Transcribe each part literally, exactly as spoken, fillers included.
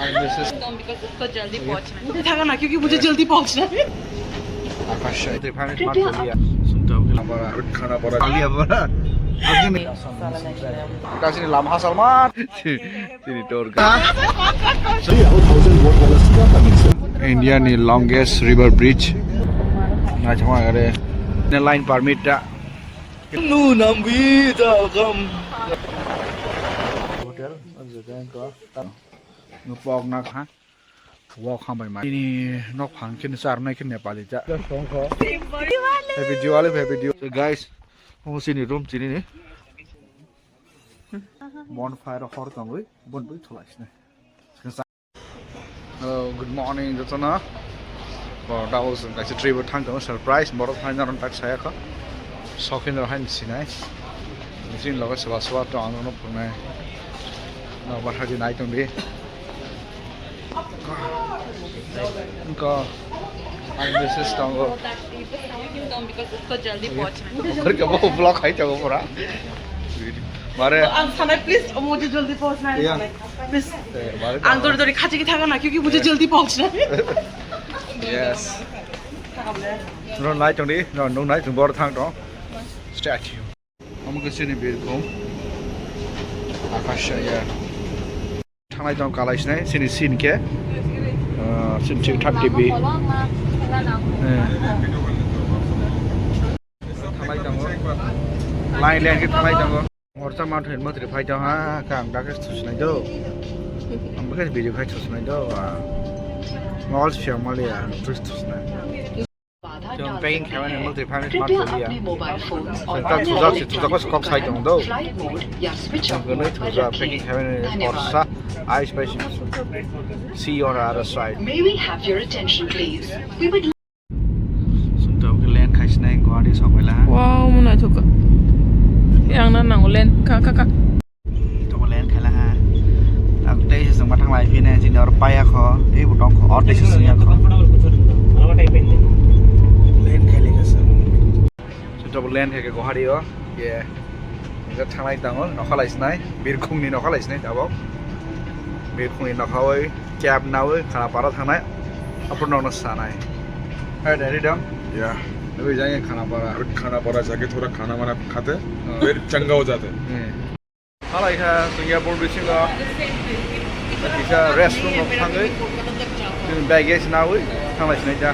तुम बिकॉज उसको जल्दी पहुंचना है। मुझे थका ना, क्योंकि मुझे जल्दी पहुंचना है। आकाश है, त्रिफान कृपया। खाना पड़ा, खाना पड़ा, लिया पड़ा। Kasih ni lam hasal mat. Tini torga. India ni longest river bridge. Nai thangma gare. Ne line permit ta. Nu nambi ta kam. Hotel, ang jaga ko. Nupok nak ha. Walk hambai mai. Ini nok phang kini char nai kini Nepali ja. Happy Diwali, happy Diwali. So guys, omo chini room chini ni. Bonfire hor tongwi, bon bwi thulai sini. Hello, good morning, jotono. Bo, double song kaisa trip o thang tongo, surprise, borok hai norok tak saya kho. Shopping rok hai sinai. Bising logo soba soba tong, ano phunai. No, bahai di nai tong di. Ko, ang message tongo. तुम बिकॉज उसको जल्दी पहुंचना है। घर के वो ब्लॉक है तो वो पूरा। मारे। तो हम सामने प्लीज मुझे जल्दी पहुंचना है। या। सामने। प्लीज। ए, मारे। अंदर उधर खाची की थाका ना क्योंकि मुझे जल्दी पहुंचना है। यस। थाका बोले। रो नाइट टोंडी, रो नो नाइट टोंडी बोर थांग टों। Statue. Omo khe chini birkhung. Akasha, ya. Thanglai tong kalai sinai, chini scene khe. Ah, chini thik thak T V. Eh. Thanglai tongo. Line line khe thanglai tongo. Morcha ma thoi matri phai tong ha, kang dak khe thusinai do. Ang bwkhe video khai thusinai do. Ah. Mol siang mali ya, thus thusinai. Chwng packing khaimani mwtwi phaimani smart kwrwi ya. Chwng tak thujak se, thujak se kok sai tong do. Chwng kwnwi thujak packing khaimani borsa ice bai si. See you on the other side. May we have your attention, please? We would Chwng tabuk land khaisinai Guwahati sokbaila. Wow, mwnai thuk. Yang na nango land ka ka ka. Tabuk land khaila ha. Ang tei se chwngma thanglai phine chini oro paya kho, tei bo tong kho, o tei se singya kho. Land khaile kasa. Tabuk land khaike Guwahati o. Ye. Nokha thanglai tango, nokha lai sinai, birkhung ni nokha lai sinai tabuk. Birkhung ni nokha oi cab nawi Khanapara thangnai. Aphuru nokno sanai. Hai, dai ridam. Ya. Nawi jang Khanapara. Khanapara jage thoda khana mana khate. Hmm. Pet changa ho jate. Hmm. Halai kha, chwng airport bisingo kisa restroom rok thangwi, chwng baggage nawi thanglai sinai da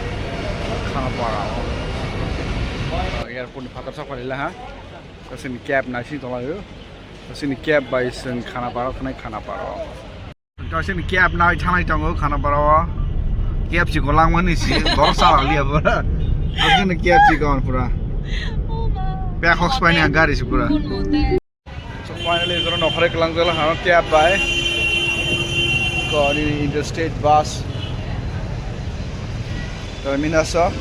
Khanapara o. Airport ni phatar sak phalila ha, chwng cab naising tonglaio, chwng cab bai chwng Khanapara thangnai Khanapara o. Chwng cab nawi thanglai tongo Khanapara o, cab si kolangmani si, borok chalak liya pura, chwng cab si kon pura, pek hok spaini ang gari si pura. So finally, jora nokharwi kwlangjak hano cab bai. Koni interstate bus. Terminus o.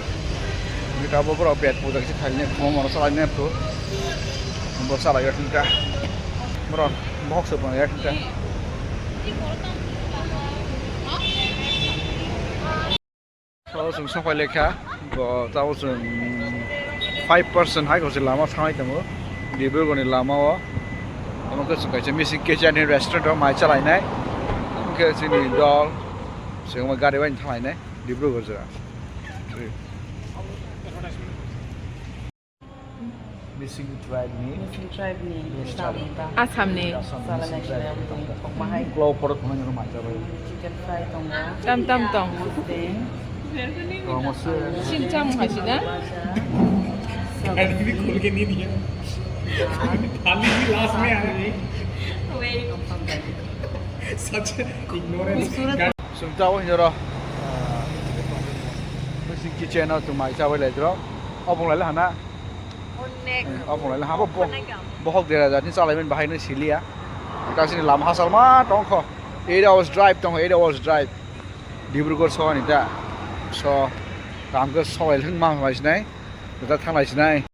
Ni tabo borok pet puja kisa khaina, phone mano salai na phu. Bo salai ya khinta. Borok bohok se phone ya khinta. So, chwng sokphailekha, bo tabuk chwng five percent hai kosi lama thangwi tongo, Dibrugarh ni lama o. Omo khe chwng kaisa Missing Kitchen ni restaurant o mai chalainai, omo khe chini dol, chwng omo gari bai thanglainai, Dibrugarh jora. Missing tribe ni. Missing tribe ni. Yes, sir. Assam ni. Assam ni. Missing tribe ni. Thokma hai. Klo poro thangna nang mai jabai. Chicken fry tongo. Tam tam tong. Mustang. Tongo se. Sin cham hai si na. Add bhi khol ke nahi diya. Thali bhi last mein aa rahi. Wait. Such ignorance. Sungta wo hiro. Missing kitchen o tumai chabai lai dro. Obong lai hana. Onek. Eh, omo lai habo bo-, Onek ang. Bohok dera jani chalaiman bahai no siliya. Kasini lama hasal ma tongkho. Eight hours drive tongkho, eight hours drive. Dibrugarh soani ta. So, tamkhe sobai lhung ma lai sinai. Da thanglai sinai.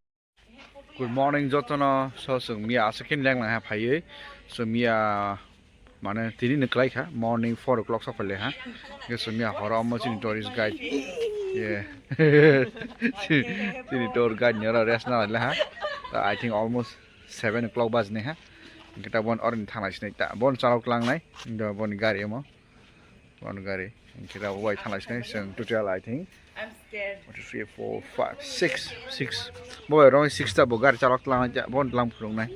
Good morning jotono. So, chwng miya aswk khe leng lang ha phaiwi. So, miya Mane tini ni kwlai kha, morning four o'clock sok phaile ha. Hwnkhe chwngya horo omo chini tourist guide. Ye. Chini tour guide ni oro rest na laila ha. Ta I think almost seven o'clock bajinai ha. Hwnkhe ta bon oroni thanglai sinai ta. Bon chalo kwlangnai. Hwnkhe boni gari omo. One gari. Hingke rabo bai thanglai sinai chwng total, I think, one, two, three, four, five, six, six. Bo bai rong six ta bo gari chalok tlang ja, bo tlang phurung nai.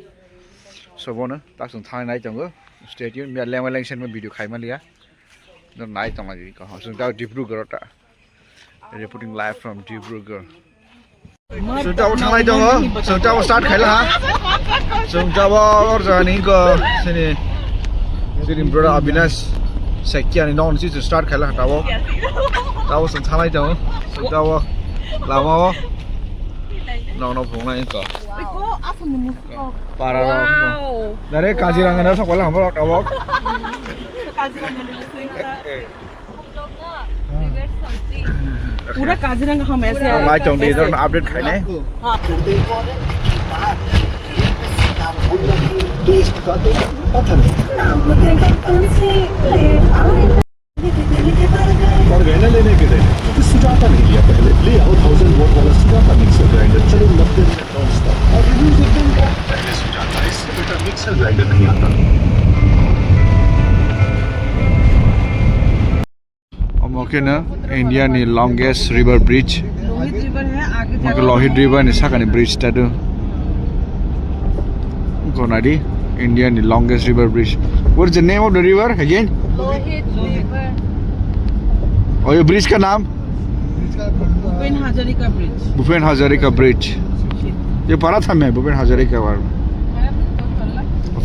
So bono tak chwng thanglai nai tongo. Stay tuned. Mia lema lengsen mo video khai maliya. No nai tong lagi ko. Chwng ta Dibrugarh ta. Reporting live from Dibrugarh. Chwng tabuk thanglai tongo, chwng tabuk start khaila ha. Chwng tabuk or jani ko sini, sini brother Abinash Sekia ni nong si start khaila ha tabuk. Tabuk chwng thanglai tongo, chwng tabuk lama o. Nong no phungnai ko. Para rok. Wow. Dare Kaziranga na sokol ha tabuk. Kaziranga ni sing. Pura Kaziranga home ase. Lai tong di, dor update khai nai. और रहना लेने के लिए तो सुजाता नहीं लिया पहले, ले आओ थाउजेंड वॉट वाला सुजाता मिक्सर ग्राइंडर, चलो नब्बे मिनट नॉन स्टॉप और रिव्यूज एकदम। पहले सुजाता, इससे बेटर मिक्सर ग्राइंडर नहीं आता। Omo khe no India ni longest river bridge. Lohit river है, आगे Omo khe Lohit river ni sakani bridge ta do. Go nai di, India ni longest river bridge. What is the name of the river again? Lohit river. Oh, ये bridge का नाम? भूपेन हजारिका ब्रिज। भूपेन हजारिका ब्रिज। ये पढ़ा था मैं, भूपेन हजारिका बारे में।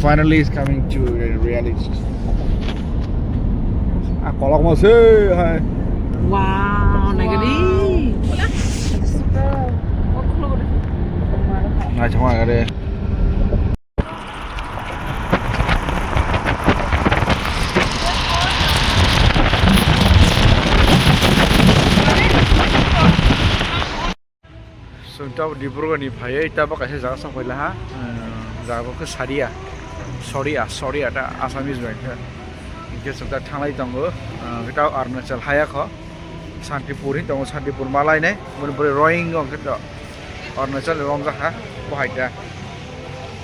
Finally, it's coming to reality. Ah, kolok mo se hai. Wow, nagari. Nai chama gare. Chwng tabuk Dibrugarh ni phaiwi tabuk kaisa jaga sokphaila ha. Jaga bo khe Saria, Soria, Soria ta Assamese bai khe. Hinkhe chwng ta thanglai tongo. Khe tabuk Arunachal haya kho. Santipur hin tongo, Santipur malainai. Boni bwrwi Roing wng khe to Arunachal romjak ha. Bo hai ta.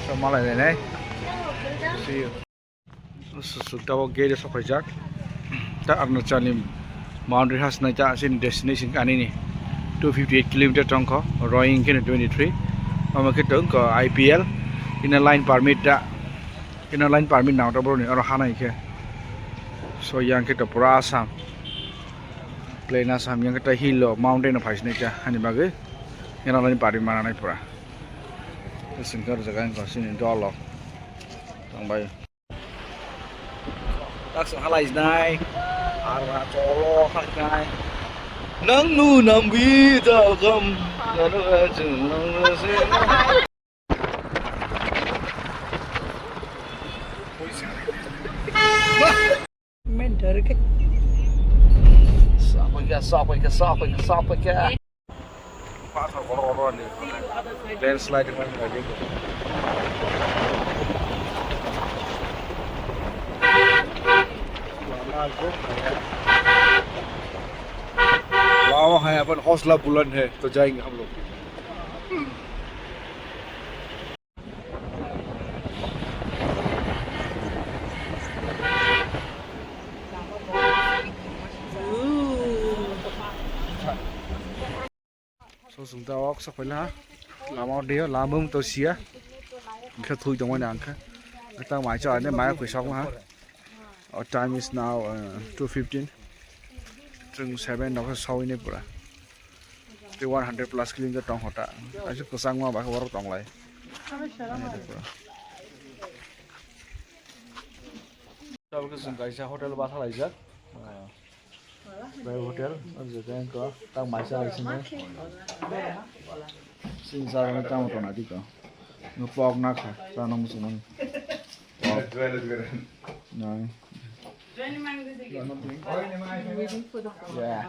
So malainai. See you. Susuk tabuk gate o sokphaijak. Ta Arunachal ni boundary has nai ta chini destination ani ni two fifty eight kilometer tongkho, Roing khe twenty three. Omo khe tongkho I P L, inner line permit ta, inner line permit nang ta boroni oro hanai khe. So yang khe to pura Assam, plain Assam, yang khe ta hill o mountain o phaisinai ta hani bagwi inner line permit mananai pura. Singkar jaga wngkha chini dol o tongbai. Taksong halai sinai. Arma cholo halai sinai. Nang nu nambi ta kam. Nanu chwng nang nu se. Mentor ke. Sapai ka, sapai ka, sapai ka, sapai ka. Pathor kotor kotor ni landslide wngmani bagwi. Lama hai अपन हौसला बुलंद है तो जाएंगे हम लोग. So chwng ta wak sok phaila ha. Lama o deo lama mung to sia. Hwnkhe thui tongmani ang khe. Tang mai cha ane mai koi sok ha. Our time is now uh, two fifteen. Chwng seven no khe sawini pura. Tei one hundred plus kilometer tong hota. Aisuk kwchangma ba khe borok tonglai. Tabuk chwng kaisa hotel o bathalaijak. Bai hotel, o jaga wngkha, tak maisa hai sini. Sini sa rwmani tamo tong nai tiko. Nw pok na kha, sa nw muchung mani. Pok. Nai. Yeah.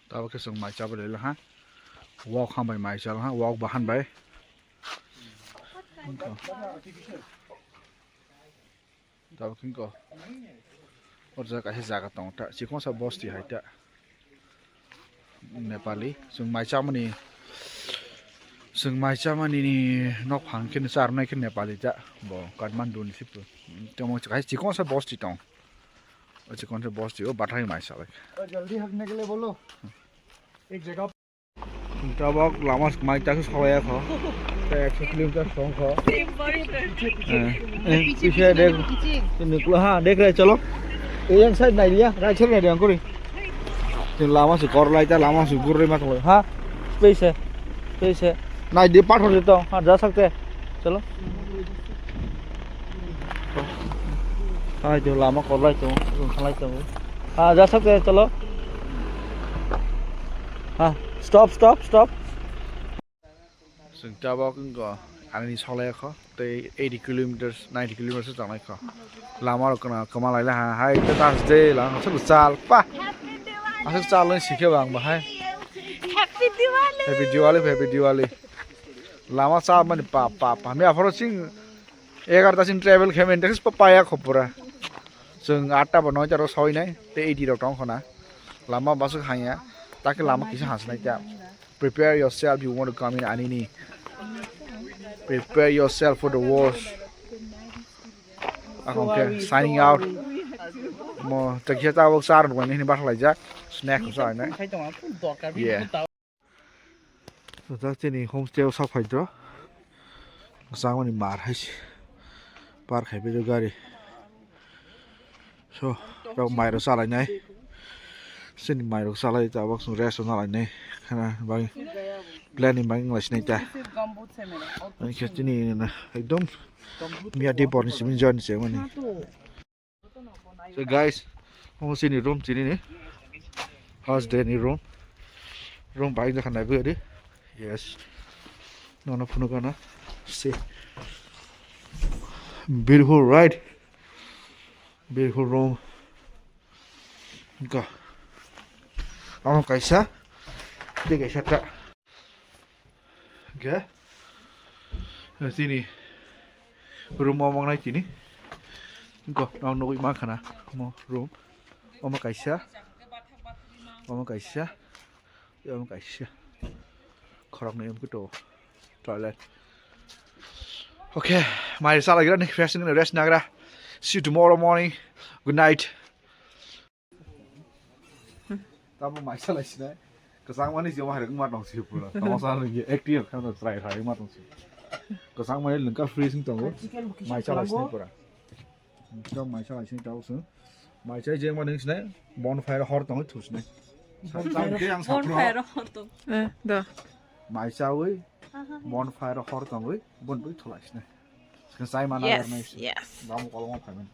Tabuk khe chwng mai chabai le ha. Wok hambai mai chal ha, wok bahan bai. Tabuk khe ko. O jaga kaisa jaga tongo ta. Chikon sa bosti hai ta. Nepali. Chwng mai chamani Chwng mai chamani ni nok phang khe ni charnai khe Nepali ja bo Kathmandu ni sipu. Tamo chai chikon sa bosti tong. O chikon sa bosti o bathai mai salai. जल्दी हगने के लिए बोलो। एक जगह। Tabok lama mai tasu salai kho. Te ekso kilometer song kho. Eh, eh, pise dek. Nuklo ha, dek rai chalo. Yang side nai liya, right side nai liya kori. Lama su kor lai ta, lama su gur ri ma kolo. Ha? Space hai. Space hai. Nai de pathor de to. Ha, ja sakte. Chalo. Hai de lama kor lai to, khalai to. Ha, ja sakte, chalo. Ha, stop, stop, stop. Chwng tabok wngkha ani salai kho tei eighty kilometers, ninety kilometers changnai kho. Lama rok kwna kwma lai laha hai ta das de lang aswk chal pa. Aswk chal nai sikhe bang bahai. Happy Diwali. Happy Diwali, happy Diwali. Lama cha mani pa pa pa. Mi aphoro ching egarta ching travel khe men pa pa ya kho pura. Chwng atta bo noita ro soi nai tei eighty rok tong khona. Lama baswk hanya. Takhe lama kisa hasnai ta. Prepare yourself, you want to come in anini. Prepare yourself for the worst. Akong ke signing out. Mo takisa tabok sar nungni hini bakhlai jak. Snack ko sa nai. Yeah. Jajak chini homestay o sak phai dro. Kwchangmani mar hai se. Park hai bejak gari. So, rok mai rok chalai nai. Chini mai rok chalai ta bak sung rest na lai nai. Khana bang planning bang lai sinai ta. Ani khe chini na ekdom miya di bor ni simi join se mani. So guys, omo chini room chini ni. First day ni room. Room bai jakha nai bwdi. Yes. Nono phunuk gana. See. Beautiful, right? Beautiful room. Go. Omo kaisa. Tei kaisa ta. Hwnkhe, chini room o mangnai tini. Go, ang nugui mankha na, omo room. Omo kaisa. Omo kaisa. Omo kaisa. Khoroknwi omo kito toilet. Okay, mai salaigra ni fresh ni rest nagra. See you tomorrow morning. Good night. Tamo mai salai sinai. Kwchangmani se wahai rwngma tong se pura. Tamo sa rwngye acting khan try khai ma tong se. Kwchangmani lengka freezing tongo. Mai salai sinai pura. Tamo mai salai sinai tamo se. Mai sai jengma ning sinai. Bonfire hor tongo thu sinai. Bonfire hor tong. Eh, da. Mai sawi bonfire hor tongwi bon twi thulai sinai. Sai mana. Yes, yes. Damo kolong phaiman.